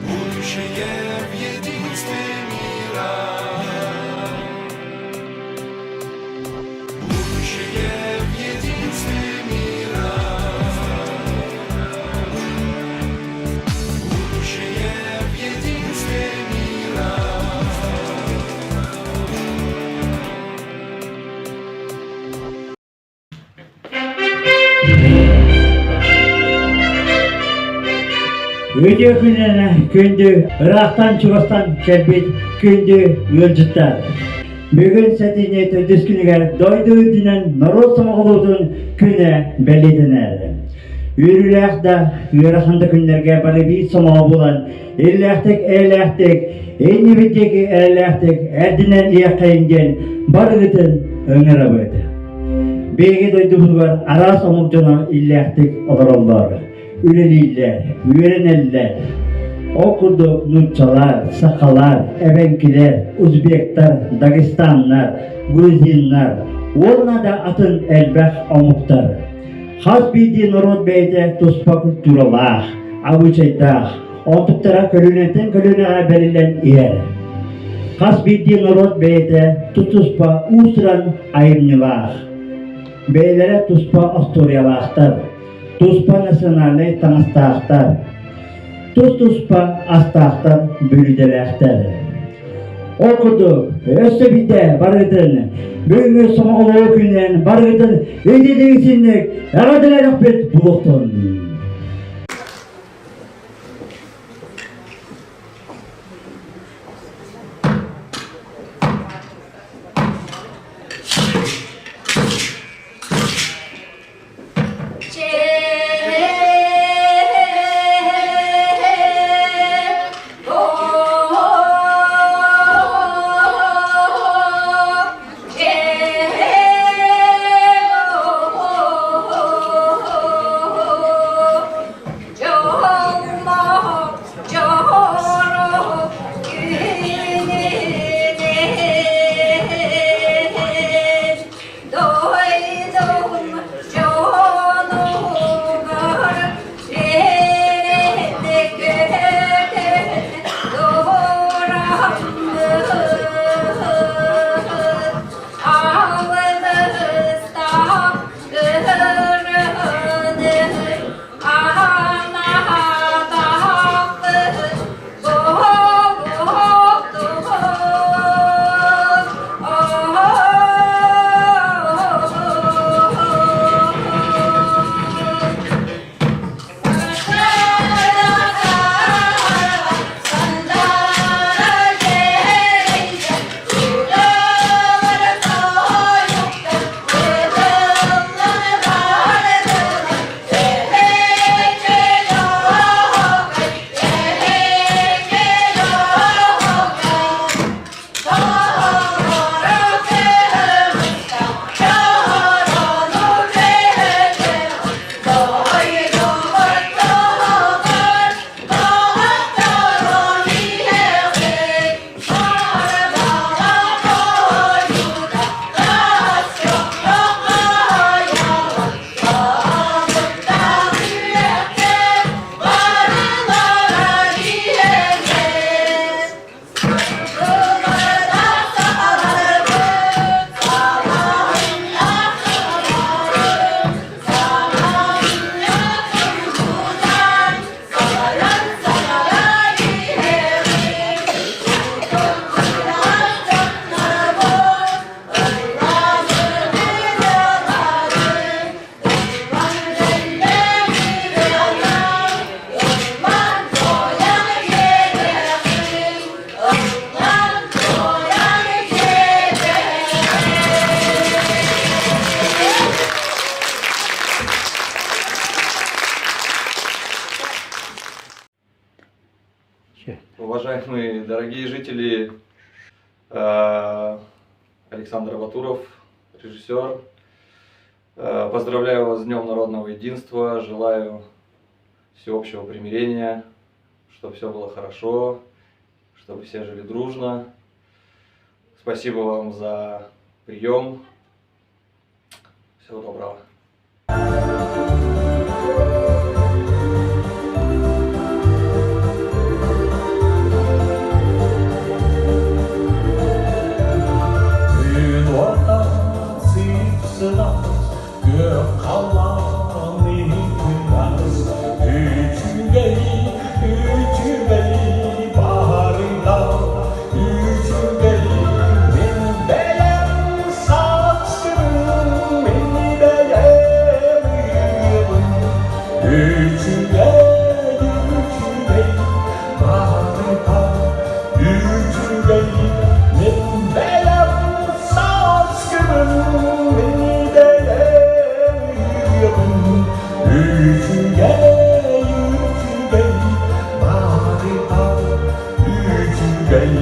Будущее в единстве мира. Будущее в единстве мира. Будущее в единстве мира. Үтүө күнүнэн күндү ыраахтан чугастан кэлбит күндү ыалдьыттар. Бүгүн сэтинньи төрдүс күнүгэр дойду үрдүнэн норуот сомоҕолуутун күнэ бэлиэтэнэр. Үөрүүлээх да, ыарахан да күннэргэ бары биир сомоҕо буолан, иллээхтик, эйэлээхтик, иннибит диэки эрэллээхтик эрдинэн иэххэйин диэн барыгытын ыҥырабыт. Биһиги дойдубутугар араас омук дьоно иллээхтик олороллор, үлэлииллэр, үөрэнэллэр. Ол курдук нууччалар, сахалар, эбэҥкилэр, узбектар, дагестаннар, грузиннар уонна да атын элбэх омуктар. Хас биирдии норуот бэйэтэ туспа культуралаах, абыычайдаах, онтуктара көлүөнэттэн көлүөнэҕэ бэриллэн иһэр. Хас биирдии норуот бэйэтэ тус-туспа уус-уран айымньылаах, бэйэлэрэ туспа остуоруйалаахтар, туспа национальнай таҥастаахтар, тус-туспа астаахтар, бүлүүдэлээхтэр. Ол курдук, өссө биирдэ барыгытын бүгүҥҥү сомоҕолоһуу күнүнэн барыгытын ититик-итинник эҕэрдэлээтэхпит буолуохтун! Уважаемые дорогие жители, э, Александр Батуров, режиссер, э, поздравляю вас с Днем Народного Единства, желаю всеобщего примирения, чтобы все было хорошо, чтобы все жили дружно. Спасибо вам за прием. Всего доброго. Үчүгэй, үчүгэй барыта үчүгэй мин бэйэм сааскыбын, мин бэйэм ырыабын. Үчүгэй, үчүгэй барыта үчүгэй мин бэйэм сааскыбын, мин бэйэм ырыабын. Үчүгэй, үчүгэй, барыта үчүгэй,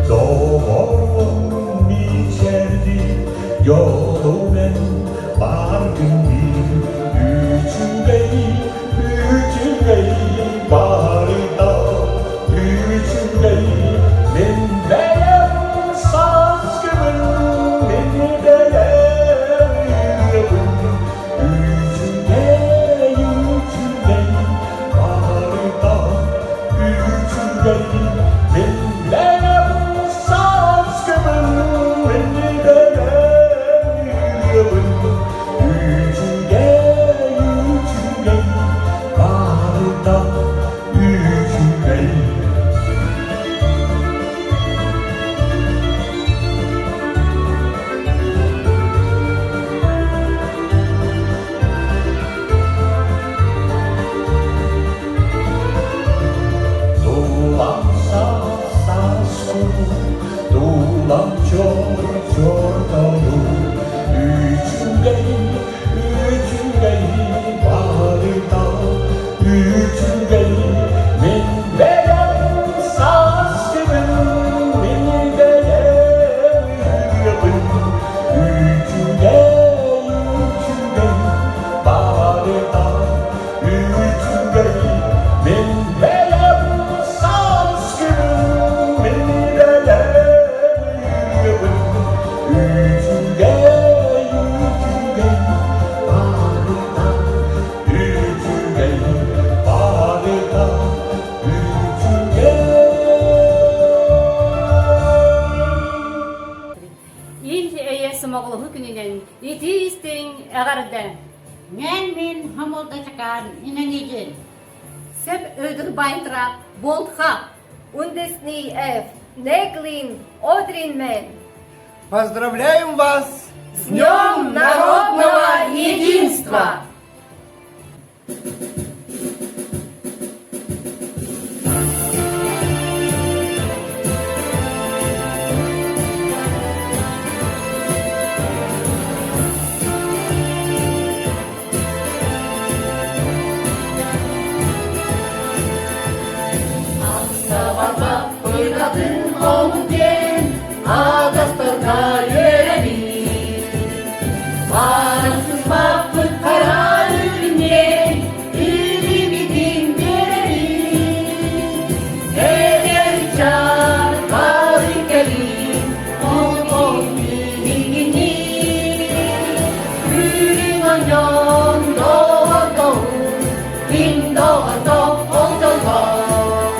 доҕорум мичээрди, дьолу мен баргын дии. Үчүгэй, үчүгэй, барыта үчүгэй, мин бэйэм сааскыбын, мин бэйэм ырыабын. Үчүгэй, үчүгэй, барыта үчүгэй, мин бэйэм сааскыбын, мин бэйэм ырыабын. Үчүгэй, үчүгэй, барыта үчүгэй. Тулам саас тулам чор-чордолу, үчүгэй, үчүгэй барыта үчүгэй, мин бэйэм сааскыбын, мин бэйэм ырыабын, үчүгэй, үчүгэй барыта үчүгэй, мин бэйэм сааскыбын, мин бэйэм ырыабын, үчүгэй, үчүгэй барыта үчүгэй, барыта үчүгэй. Ил эйэ сомоҕолоһуу күнүнэн итии истиҥ эҕэрдэ! Мен мин хомолдочакаан инэҥижин. Сэп өйдүр байтра болтха. Ундесни эф, неглин, одрин мен. Поздравляем вас с Днем Народного Единства! Ахсабарбаппытатын омук диэн аадастарга үөрэбит. Барымсыспаппыт хара үрүҥҥэ илиибитин биэрэбит. Эдэр чаар бары кэлин олох биһигини. Үрүҥ онньон доҕордоһун, ким доҕордох ол дьоллоох.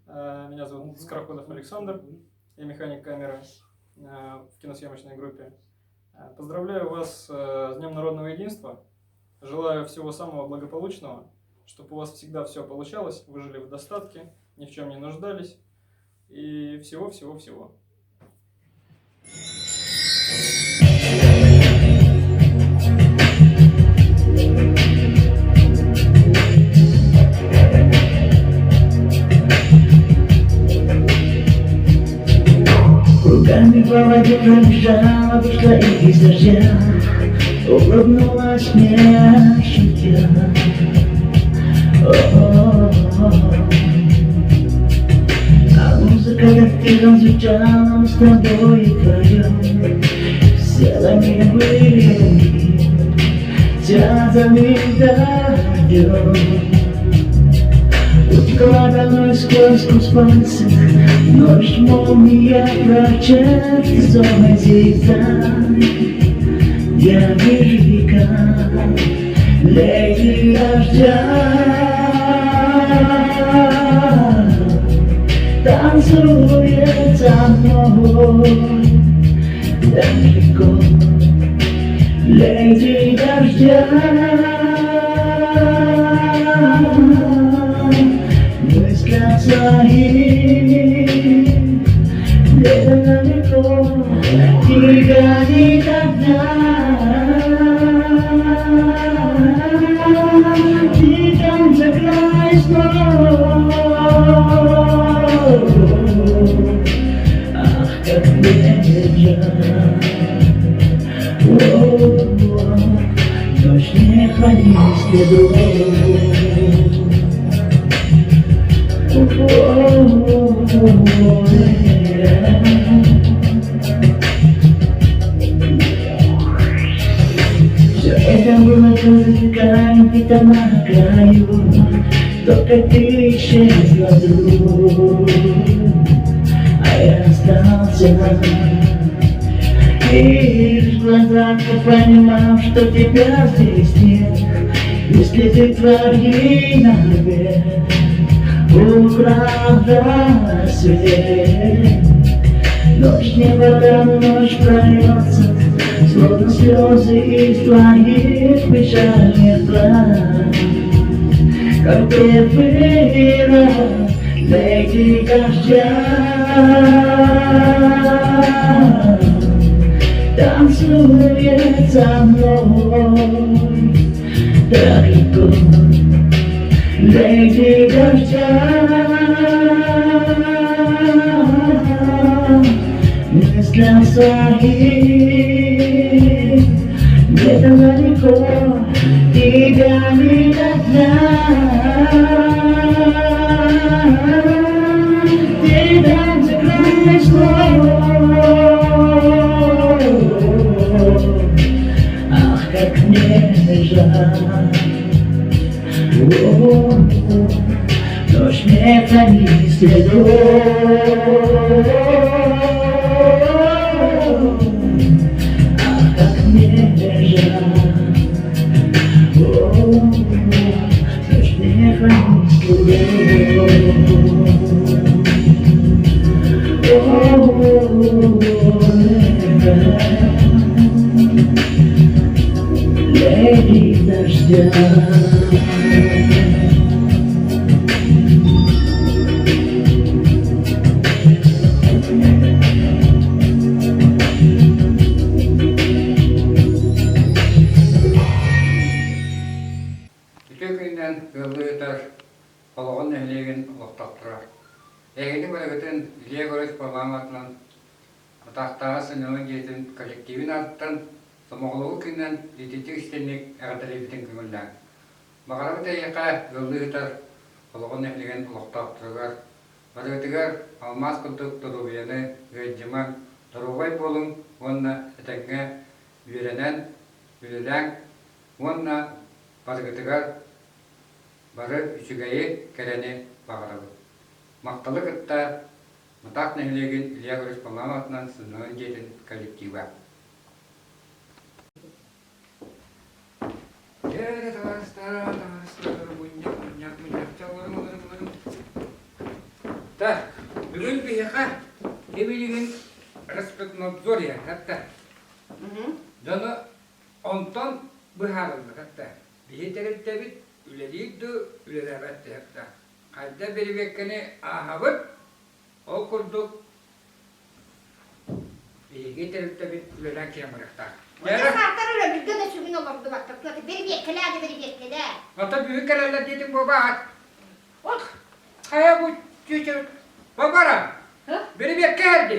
Меня зовут Скороходов Александр, я механик камеры в киносъемочной группе. Поздравляю вас с Днем народного единства. Желаю всего самого благополучного, чтобы у вас всегда все получалось, вы жили в достатке, ни в чем не нуждались и всего-всего-всего. Руками по воде пробежала, вышла из дождя, Улыбнулась мне, шутя. А музыка так тихо звучала, мы с тобой вдвоем Селами были связаны дождем. Утекла давно сквозь пальцев, Ночь молния прочерчит зигзаг. Я вижу века, леди дождя. Танцует со мной далеко, леди дождя. Мыслям своим где-то далеко тебя никогда. Ты там за край снов. Ах, как мне жаль. О, Дождь не хранит следов. Все это было только где-то на краю, Только ты исчезла вдруг, а я остался. И лишь в глазах понимал, что тебя здесь нет, И следы твои навек украл рассвет. Ночь не вода, ночь прольется, Словно слезы из твоих печальных глаз. Как первый раз, леди дождя, Танцует со мной далеко, леди дождя. Мыслям своим где-то далеко тебя никогда. Ты там за край снов. Ах, как мне жаль. О, Дождь не хранит следов. Ах, как мне жаль. О, Дождь не хранит следов. Леди дождя. Үтүө күнүнэн ыаллыы ыытар Олоҕун нэһилиэгин олохтоохторо. Эһигини барыгытын Илья Егорович парламентынан Атаахтааҕы сынньалаҥ дьиэтин коллективын аатыттан сомоҕолоһуу күнүнэн ититик истиҥник эҕэрдэлиирбитин көҥүллээҥ. Баҕарабыт эйиэхэ ыаллыы ыытар Олоҕун нэһилиэгин олохтоохторугар барыгытыгар алмаас курдук доруобуйаны ыалдьымаҥ, доруобай буолуҥ уонна этэҥҥэ үөрэнэн, үлэлээҥ уонна барыгытыгар бары үчүгэйи, кэрэни баҕарабыт. Махталы кытта Мытаах нэһилиэгин Илья Егорович Палланов аатынан сынньалаҥ дьиэтин коллектива. Дьэ, табаарыстара, табаарыстар, мунньах, мунньах, мунньах, чэ, олоруҥ, олоруҥ, олоруҥ. Так, бүгүн биһиэхэ ибилигин Роспотребнадзор иһэр Дьону онтон быһаарыллар Биһи тэрилтэбит үлэлиир дуу, үлэлээбэт дуу Хайда бирибиэккэни ааһабыт, ол курдук биһиги тэрилтэбит үлэлээн киирэн барыахтаах. Саатар өрөбүлгэ да сүгүн олордубаттар. Туота бирибиэккэлээ да бирибиэккэлээ. Ото бүгүн кэлэллэр диэтиҥ буолбаат. От хайа бу чүүчү бабара. Бирибиэккэ эрди.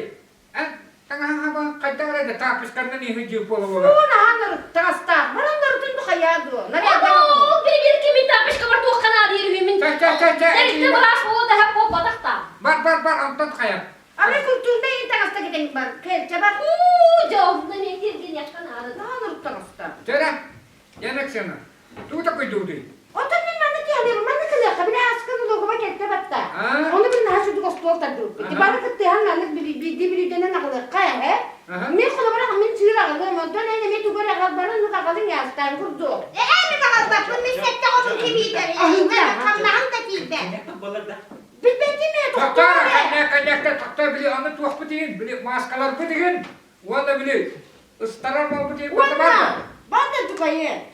Таҥаһа хайдах эрэ таапысканнан иһи дьип буола-буола. Уон аһан таҥастаах. Баран нарытын бу хайаа дуо? Ол бирибиэккэ мин тапочка бар туохха наадыйар үһүмүн. Тэрилтэ быраас буолуо да хэп буолбатах та. Бар бар бар онтон хайа. Арай культурнай ин таҥаста кэтэн бар. Кэлчэ бар. Уу, дьэ, мен тиргиниэххэ наада. Наанырыт таҥаста. Чэрэ, Яна Оксана, Тугу такуйдуутуй? Оттон мин манна киһилэрим манна кэлиэххэ били ааскан улугуба кэлтэ батта. Ону били наһаа сүдүк остуол тардыбыппыт. Бары кыттыһан маннык биирдии бүлүүдэнэн аҕалыахха эһэ. Мин холобура мин сыыр аҕалыам, онтон эн эмиэ тугу эрэ аҕал баран нук аҕалыҥ аастаан курдук. Ээ, мин аҕалбаппын, мин сэттэ оҕобун кимиитэр, хамнаһым да тиийбэт. Билбэтим ээ, Тохтоо, коньяк, тохтоо, били аны туохпут иһин, били мааскаларбыт иһин, уонна били ыстарар буолбут иһин Уонна, банда тукайы.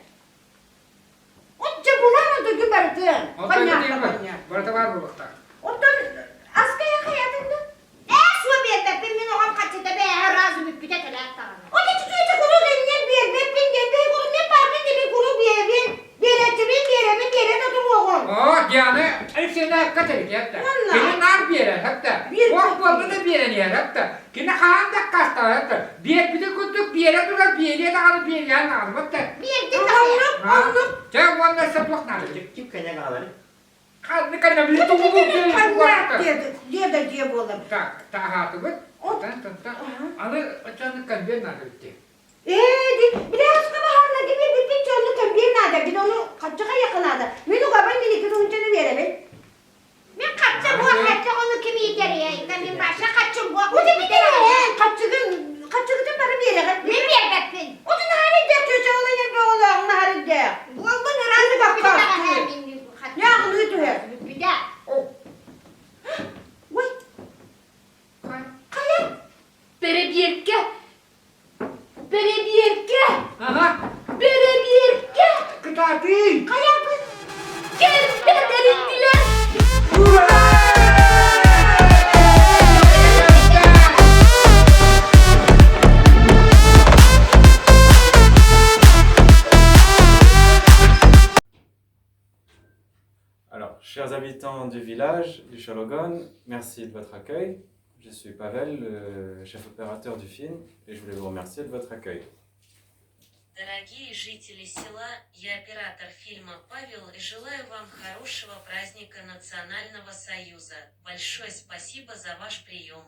Отче булан отугу барытын. Понятно. Барыта баар буолуохтаах. Оттон аскайа хайатынды? Ээ, суо биэрбэппин, мин оҕом хаччыта бээһэ разу бүппүтэ кэлээт даҕаны. От иччүчү куруук энньэн биэрбэппин диэн, бэйи куруук мен баарбын диэбин куруук биэрэбин. Биэрээччибин биэрэбин биэрэн отуруоҕум. Оо, Диана Алексеевна кэтэрик этэ. Кини наар биэрэр хатта. Ох буолла да биэрэн иһэр хатта. Кини хаһан да аккаастаабат да. Биэрбитин курдук биэрэ турар, биэриэ даҕаны биэриэн даҕаны да. Биэрдин даҕаны. Оннук. Чэ, уонна өссө туох наада? Ким кэннэ гаалары? Ханны кэннэ били тугу Дьиэ да дьиэ буолар. Так, таһаатыбыт. Аны оччону конвейер наада битти. Ээ, ди, билээска баһаарна диби биппит дьону конвейер наада, бин ону хаччаха якын наада. Мин угабын мин икки тыһынчаны биэрэбин. Мин хачча буох хачча ону ким иитэрий? Мин Маша хаччым буох. Ути битэрэ, хаччыгын, хаччыгытын бары биэрэҕин. Мин биэрбэппин. Отун наһаар идэх чөчөҕүлэн элбэҕолоох наһаар идэх. Буолбун ыраас бакка. Яғны түһэр. Бүппүтэ. Ой. Хайа? Бэрэбиэркэ! Бэрэбиэркэ! Ага. Бэрэбиэркэ! Кытаатыы! Хайабыт? Кэлбэт эрийдилэр! Alors, chers habitants du village du Chologon, merci de votre accueil. Je suis Pavel, le chef opérateur du film, et je voulais vous remercier de votre accueil. Дорогие жители села, я оператор фильма Павел и желаю вам хорошего праздника Национального Союза. Большое спасибо за ваш прием.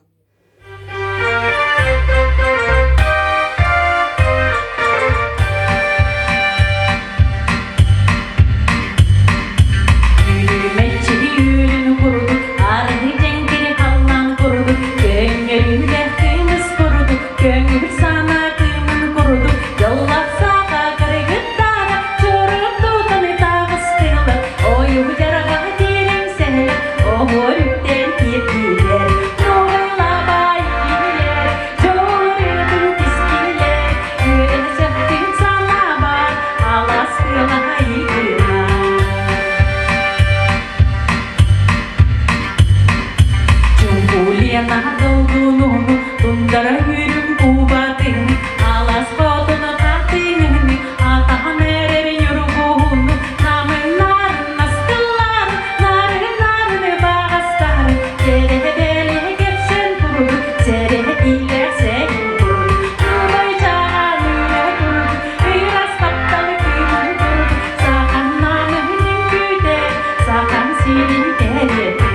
Үүмэччи үүрүн курдук, аргы дьэҥкири халлаан курдук, көҥөрүүлээх кыымыс курдук, көҥүл санаа кыымын курдук, дьоллоох саха кыргыттара, чорук тутаны таҕыстылар, ойуу дьарҕа тириҥ сэһэлэр, оһуор үктэн тиэрдилэр, нугайлабай кинилэр, дьоруутун тискилэр, үөрэн сөхтүн санаабар, алаас тыалаһайгына. Чуҥкулена долгунуну, тундара үрүҥ кубатын, алаас хотуну хатыҥыны, атаһан эрэр ньургуһуну, намын-нарын астылларын, нарын-нарын баҕастарын, кэлэ-бэлэ кэпсэн курдук, сэрэтиилэр сэгин курдук, тулай чаҕан үлэ курдук, ыраас тапталы кыымын курдук, сахан намын үҥкүүтэ, сахан сирин кэрэтэ.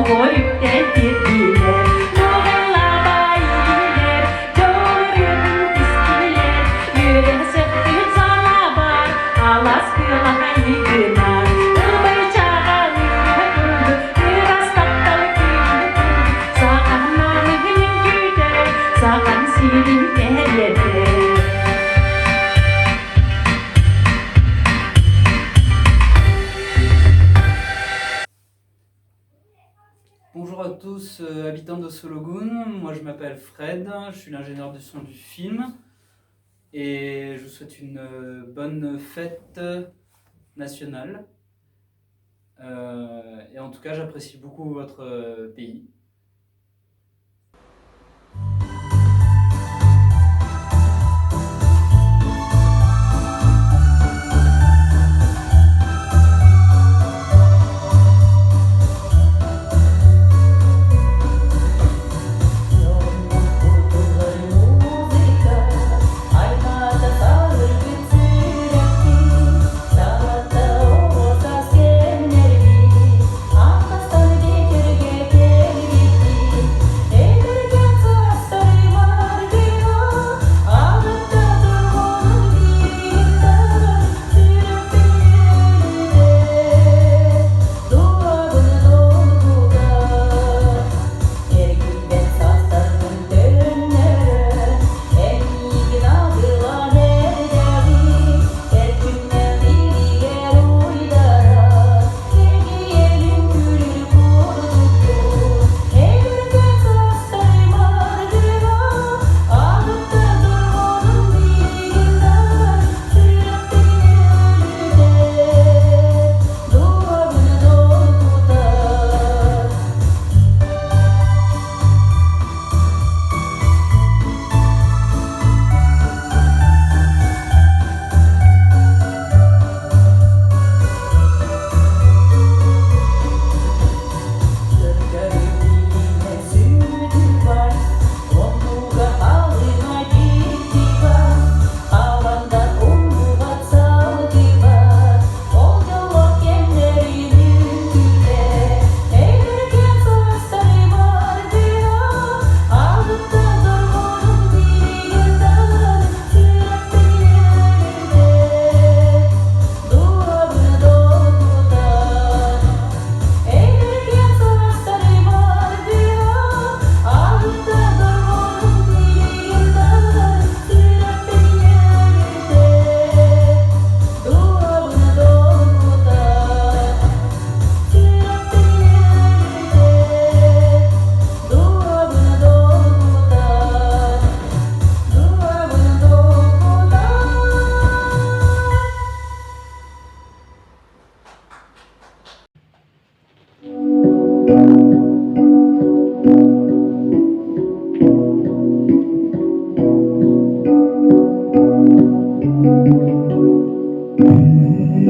оһуор үктэл тиэрдиилэр. Туоҕалаабайдилэр, дьол ырыатын тистилэр, үөрэ сөхтүн санаабар, алас кыалаһай гынар. Ылбай чаҕалыыра курдук, ыраас таптал күүһүн курдук, сахан намыһын үҥкүүтэ, сахан сирин кэриэтэ. Bonjour à tous, habitants de Sologun. Moi, je m'appelle Fred, je suis l'ingénieur du son du film. Et je vous souhaite une bonne fête nationale. Et en tout cas, j'apprécie beaucoup votre pays.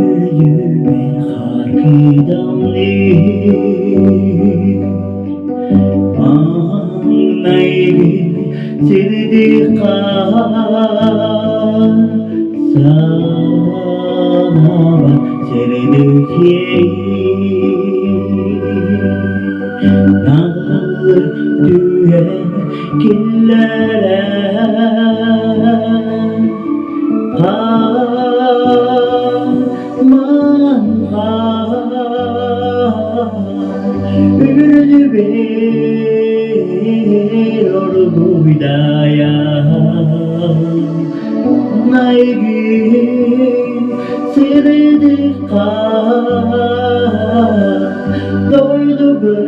Өйүбэр харгыдамныыр, маҥнайгы сирдик хаар, санаабар сирдик Наар түһэн киллэрэр Үрдүбэр оргуйдайан Найгын сирдик Дойдубун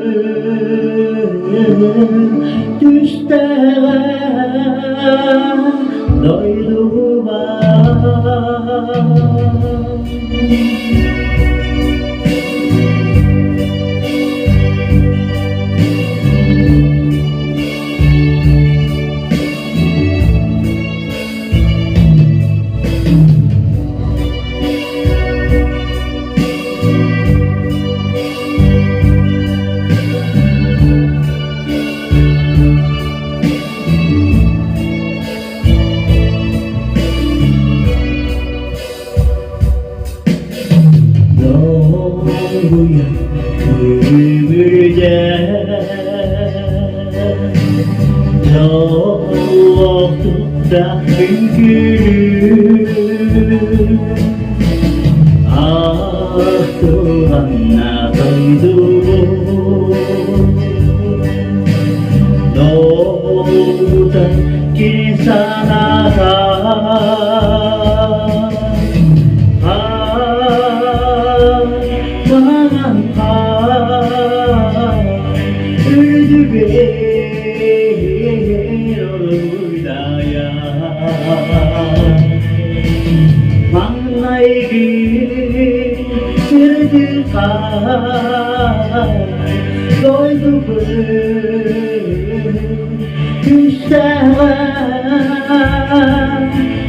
түстэҕэ дойдубар. Үмүрүтэ Дьоллоохтук үҥкүүлүүр Ахтылҕанна дойдубут Долгутан кини санаата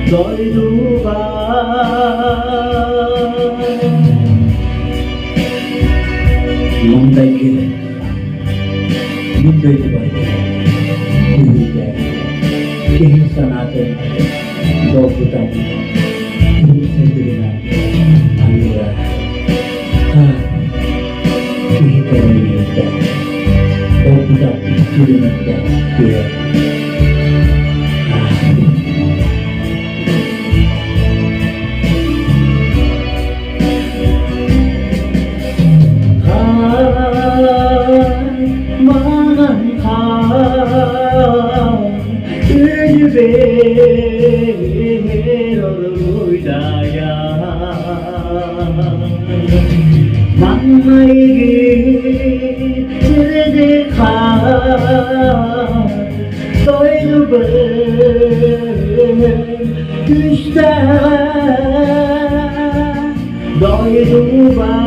Дойдубар Мындайгы мин дойдубар киһитэ киһи санаатын долгутан киһи сырдыгынан аныыра хаар киһи кэрэ үөрдэ долгутан күлүмүрдэ түһэр. Маҥан хаан үлүбэр уруйдайа Маҥнайгы сырдык хаан дойдубун түстэҕэ дойдубар.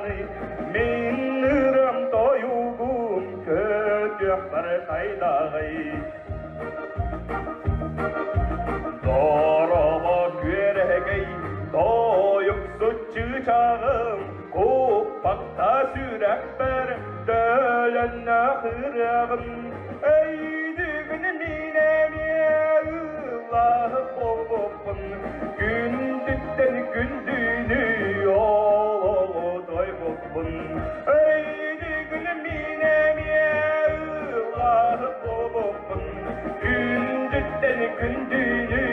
барахсаный, Мин ырам тойугум көтүөхпэр хайдаҕый? Дороҕо күөрэгэй, тойуксут чыычааҕым, Куппахта сүрэхпэр төлөннөх ырыаҕым. Өйдүүгүн мин эмиэ ыллаһык буолбуппун, Күндүттэн күндүнү олоҕу тойбуппун. Өйдүүгүн мин эмиэ ыллаһык буолбуппун, Күндүттэн күндүнү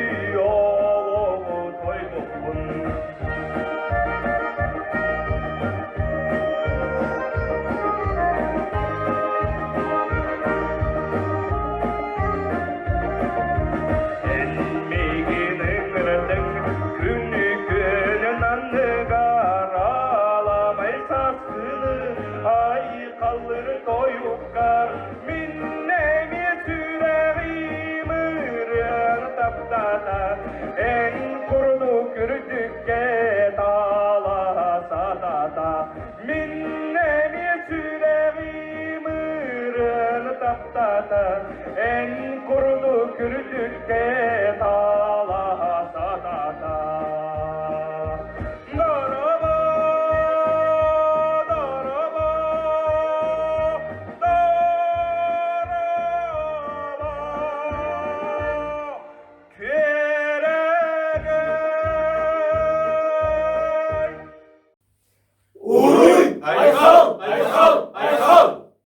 олоҕу тойбуппун. Эн миигин ыҥырдыҥ күнү күөнүн анныгар аламай саскыны айхаллыр тойуккар мин эмиэ сүрэҕим ырыаны таптата эн курдук үрдүккэ талаһа мин эмиэ сүрэҕим ырыаны таптата эн курдук үрдүккэ.